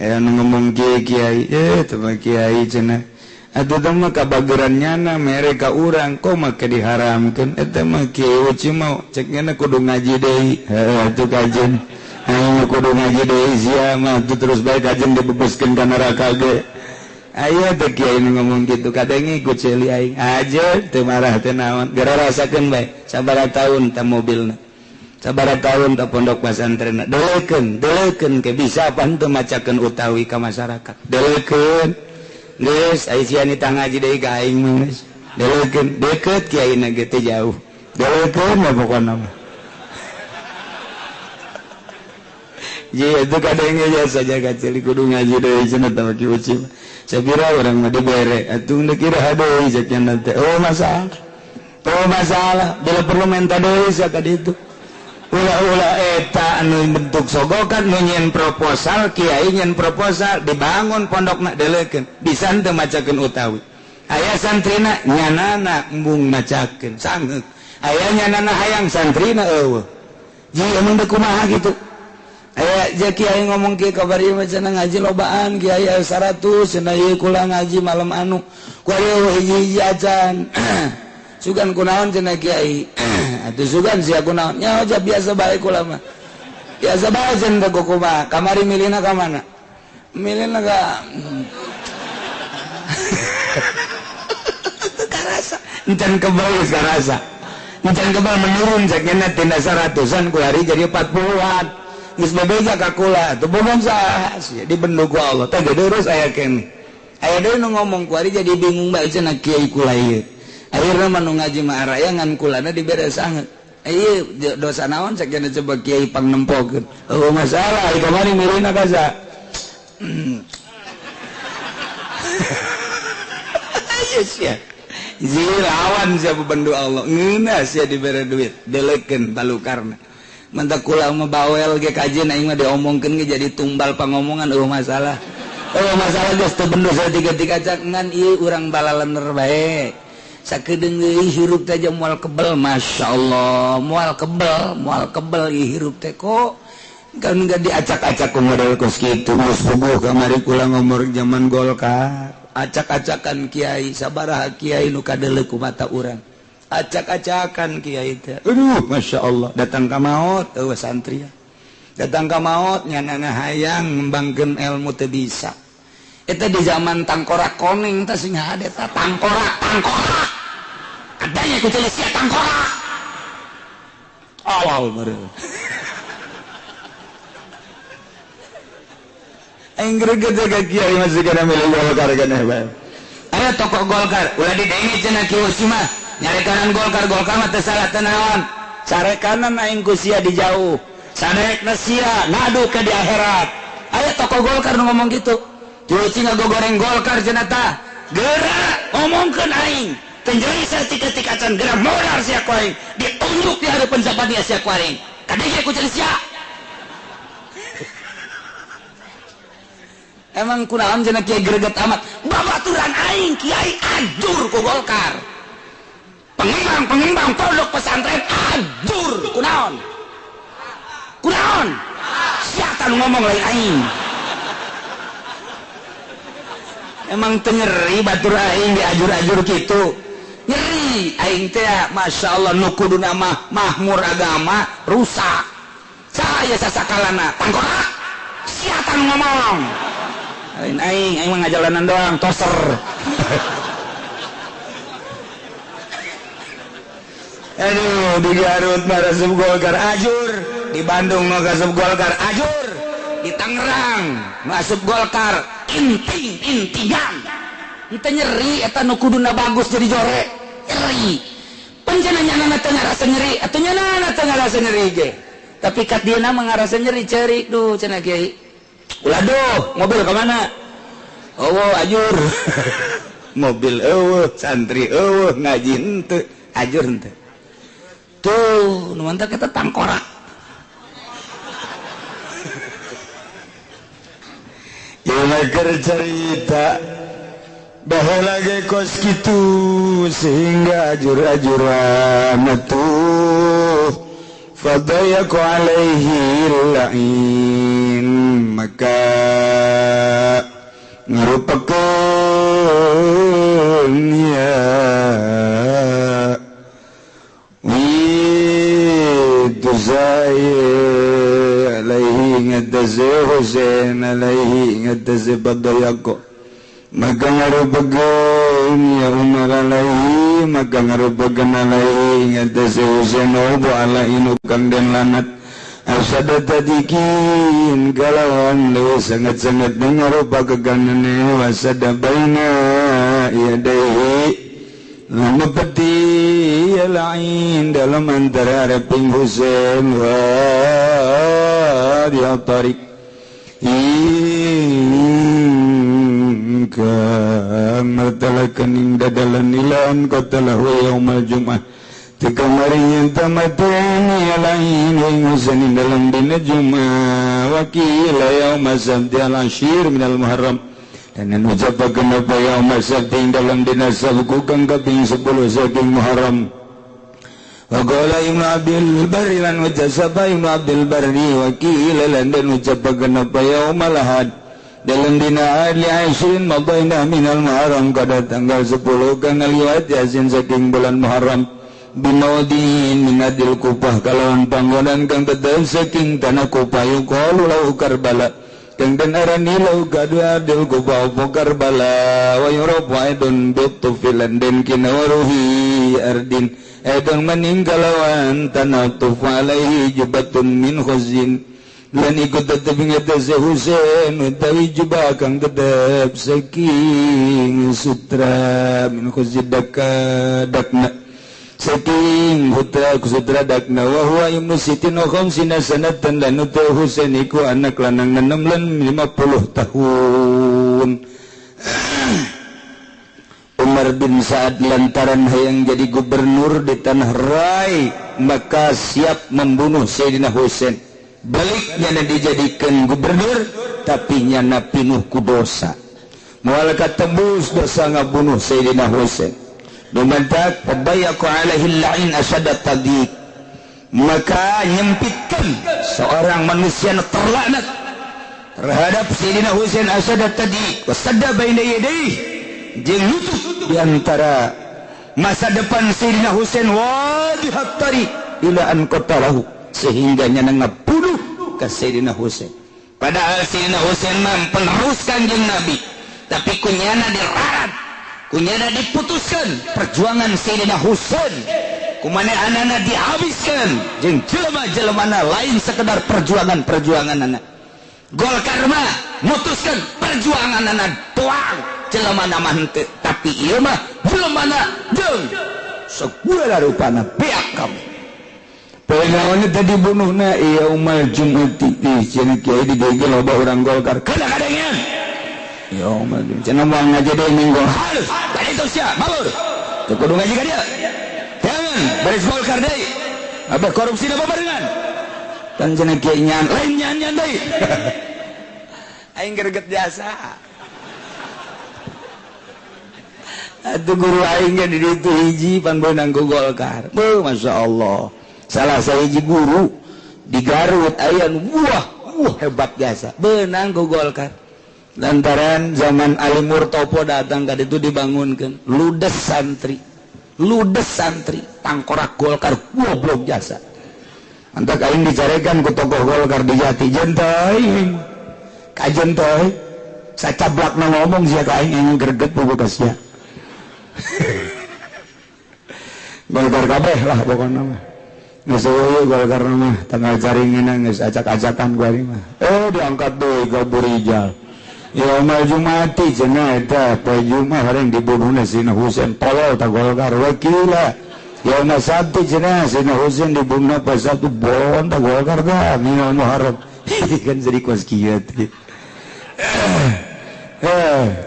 Aya nu ngomong kiai kiai teu mah kiai cenah. Atuh teh mah kabageran nyana mere ka urang kok make diharamkeun eta mah kiai Uci mah cek nyana kudu ngaji deui. Heuh atuh kajen. Aing kudu ngaji deui sia mah atuh terus bae kajen dibebaskeun ka neraka ge. Aya teh kiai nu ngomong kitu kadenge ku ceuli aing aja teu marah teu naon. Geura rasakeun bae sabaraha taun ta mobilna. Sabaraha taun ta pondok pesantrenna. Delekeun, delekeun ke bisa pan teu macakeun utawi ka masyarakat. Delekeun. Geus ai sia nitah ngaji deui ka aing mah geus. Delekeun, deket kiaina ge teu jauh. Delekeun mah pokona mah. Ji itu kadenge biasa jaga ceuli kudu ngaji deui cenah tah ki Uci. Sapira urang mah dibere atuh deuk iraha deui cek nya teh. Oh masalah. Oh masalah, bila perlu minta deui sia ka ditu. Ulah-ulah eta anu bentuk sogokan nu nyieun proposal kiai nyieun proposal dibangun pondokna delekeun bisa henteu macakeun utawi. Aya santrina nyanana embung macakeun sangeuk. Aya nyanana hayang santrina eueuh. Ji emang deuk kumaha kitu? Aya je kiai ngomong kieu kabar ieu mah cenah ngaji lobaan kiai aya 100 cenah ieu kula ngaji malam anu ku aya hiji-hiji acan. Sugan kunaon cenah kiai. Atuh sugan sia kunaon nya aja biasa bae kula mah. Biasa bae cenah teh kumaha. Kamari milihna ka mana? Milihna ka karasa. Encan kebal geus karasa. Encan kebal menurun cek nya tina 100-an ku hari jadi 40-an. Geus bebeja ka kula atuh bohong saha sia dibendu ku Allah. Teh geus aya keneh. Aya deui nu ngomong ku ari jadi bingung bae cenah kiai kula ieu. Akhirna mah nu ngaji mah araya ngan kulana dibere sanget. Ieu dosa naon cek cenah coba kiai pangnempokeun. Eueuh masalah ieu kamari milihna ka sa. Ieu sia. Zi lawan sia bebendu Allah. Ngeunah sia dibere duit, delekeun balukarna. Mantak kula mah bawel ge kajen aing mah diomongkeun ge jadi tumbal pangomongan eueuh masalah. Eueuh masalah geus teu bendu saeutik-eutik acak ngan ieu urang balalener bae. Sakedeung deui hirup teh jeung moal kebel masyaallah, moal kebel ieu hirup teh kok kan enggak diacak-acak ku model kos kitu. Geus puguh kamari kula ngomor zaman Golkar, acak-acakan kiai sabaraha kiai nu kadeuleu ku mata urang. Acak-acakan kiai teh. Aduh, masya Allah. Datang ka maot, eueuh santri. Datang ka maot nyanana hayang ngembangkeun ilmu teu bisa. Eta di zaman tangkorak koneng teh sing hade ta tangkorak, tangkorak. Adanya ku ceuli sia tangkorak. Awal meureun. Aing greget ka kiai masih kana milih Golkar kana bae. Aya tokoh Golkar, ulah didenge cenah ki Uci mah. Nyarekanan Golkar, Golkar mah teu salah teu naon. Carekanan aing ku sia di jauh. Saderekna sia ngadu ke di akhirat. Aya tokoh Golkar nu ngomong kitu. Cuci ngagogoreng Golkar cenah tah. Geura ngomongkeun aing. Teu nyeri saeutik-eutik acan geura modar sia ku aing. Ditunjuk di hareupeun zapati sia ku aing. Kadenge ku ceuli sia. Emang kunaon cenah kiai greget amat. Babaturan aing kiai ajur ku Golkar. Pengembang-pengembang pondok pesantren ajur kunaon. Kunaon? Siapa nu ngomong lain aing. Emang teu nyeri batur aing diajur-ajur kitu. Nyeri aing teh Masya Allah nu kuduna mah mahmur agama rusak. Saya sasakalana tangkorak. Siapa nu ngomong? Lain aing, aing mah ngajalanan doang toser. Aduh, di Garut mah resep Golkar ajur, di Bandung mah resep Golkar ajur, di Tangerang masuk Golkar inting-intingan. Henteu nyeri eta nu kuduna bagus jadi jore. Nyeri. Penjenengan nyanana teu ngarasa nyeri, atuh nyanana teu ngarasa nyeri ge. Tapi kat dieuna mah ngarasa nyeri ceurik duh cenah kiai. Ulah duh, mobil ka mana? Eueuh ajur. Mobil eueuh, santri eueuh, ngaji henteu, ajur henteu. Tuh, nu mantap kita tangkorak. Ieu mah keur carita baheula ge kos kitu sehingga ajur-ajuran atuh. Fadayaku alaihi la'in, maka ngarupakeun ya itu zai alaihi ngatasi Husain alaihi ngatasi fadayaku, maka ngarupakeun ya Umar alaihi, maka ngarupakeun alaihi ngatasi Husain wa alainu kang den lanat asada tadikin kalawan leuwih sangat-sangat ngarupakeunana wasada baina yadaihi lama peti lain dalam antara areping Husain wa dia tarik hingga martalakan ing dadalan ilan qatalahu yaumal jum'ah tikamarinya tamateni lain ing Husain dalam dina Jumat wakila yauma sabti al-ashir minal Muharram dan ucapakeun apa yauma sabti dalam dina Sabtu kang kaping 10 saking Muharram. Wa qala Ibnu Abdul Barri lan ucap Ibnu Abdul Barri wakila lan dan ucapakeun apa yaumal ahad dalam dina ali ashrin madaina minal Muharram kada tanggal 10 kang ngaliwat yasin saking bulan Muharram bimaudin minadil Kufah kalawan panggonan kang tetep saking tanah Kufah yuqalu lahu Karbala kang den arani lahu kadua adil Kufah apa Karbala wa yurafu aidun bitufilan den kinawaruhi ardin edong maningkalawan tanah tufa alaihi jubatun min khuzin lan ikut tetep ngatasi Husain utawi jubah kang tetep saking sutra min khuzin daka dakna saking hutra sutra dakna wa huwa ibnu sitin wa khamsina sanatan lan utawi Husain iku anak lanang 6 lan 50 tahun. Umar bin Sa'ad lantaran hayang jadi gubernur di tanah Rai maka siap membunuh Sayyidina Husain. Baliknya dijadikan gubernur tapi nyana pinuh ku dosa. Moal katebus dosa ngabunuh Sayyidina Husain. Dumantak tabayaqu alaihi la'in asada tadiq, maka nyempitkan seorang manusia terlaknat terhadap Sayyidina Husain asada tadiq wasadda baina yadayhi jeung nutup di antara masa depan Sayyidina Husain wadihat tariq ila an qatalahu sehingga nyana ngabunuh ka Sayyidina Husain. Padahal Sayyidina Husain mah penerus Kanjeng Nabi, tapi kunyana dirarat, kunyana diputuskan perjuangan Sayyidina Husain, kumane anana dihabiskan jeung jelema-jelemana lain sekedar perjuangan-perjuangan anak. Golkar mah mutuskan perjuangan anak doang, jelema mah henteu, tapi ieu mah jelemana jeung segala rupana beak kabeh. Poe tadi bunuhna yaumal Jum'ati di cenah kiai di dieu loba urang Golkar kada kadengean. Yaumal Jum'ati cenah moal ngaji deui minggu halus tadi itu sia balur teu kudu ngaji ka dieu. Jangan baris Golkar deui. Apa korupsi da babarengan. Kan cenah kiai nyan lain nyan-nyan deui. Aing greget jasa. Atuh guru aing ge di ditu hiji pan beunang ku Golkar. Beuh masyaallah. Salah sahiji guru di Garut aya nu wah hebat jasa beunang ku Golkar. Lantaran zaman Ali Murtopo datang ka ditu dibangunkeun ludes santri tangkorak Golkar goblok jasa. Antak aing dicarekan ku tokoh Golkar di Jati jentoy kajentoy sacablakna ngomong sia ka aing aing greget buku ka sia. Golkar kabeh lah pokona mah. Geus eueuh Golkar mah tanggal caringeunna geus acak-acakan ku ari mah. Diangkat deui ka Burijal. Yaumal Jumati cenah eta poe Jumat hareng dibunuhna Sayyidina Husain tolol ta Golkar wakila. Yauma Sabti cenah Sayyidina Husain dibunuhna poe Sabtu bon ta Golkar tah minal Muharram. Kan jadi kos kieu teh.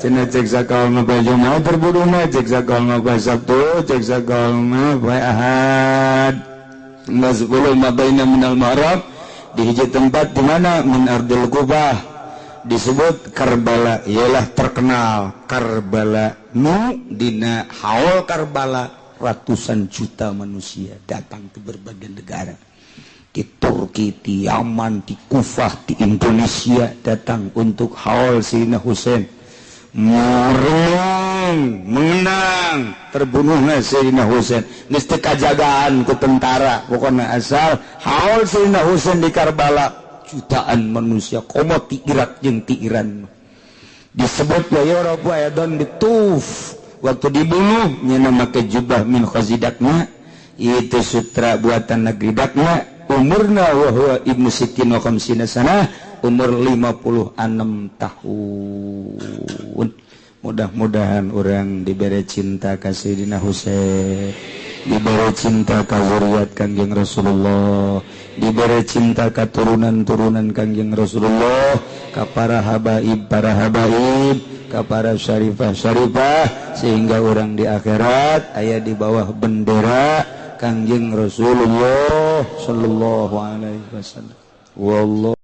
Cenah cek sakal mah poe Jumat terbunuhna, cek sakal mah poe Sabtu, cek sakal mah poe Ahad. 10 ma baina minal Muharram di hiji tempat di mana min ardil Kufah disebut Karbala, ialah terkenal Karbala nu dina haul Karbala ratusan juta manusia datang ke berbagai negara. Di Turki, di Yaman, di Kufah, di Indonesia datang untuk haul Sayyidina Husain. Murung, mengenang terbunuhnya Sayyidina Husain. Geus teu kajagaan ku tentara, pokoknya asal haul Sayyidina Husain di Karbala, jutaan manusia komo ti Irak jeung ti Iran. Disebut wa yurabu ayadon bituf. Waktu dibunuh nya make jubah min khazidakna, itu sutra buatan negeri Dakna. Umurna wa huwa ibnu sittin wa khamsina sanah, umur 56 tahun. Mudah-mudahan orang diberi cinta ka Sayyidina Husain, diberi cinta ka zuriat Kangjeng Rasulullah, diberi cinta ka turunan-turunan Kangjeng Rasulullah, ka para habaib, ka para syarifah-syarifah, sehingga orang di akhirat aya di bawah bendera Kangjeng Rasulullah sallallahu alaihi wasallam. Wallah.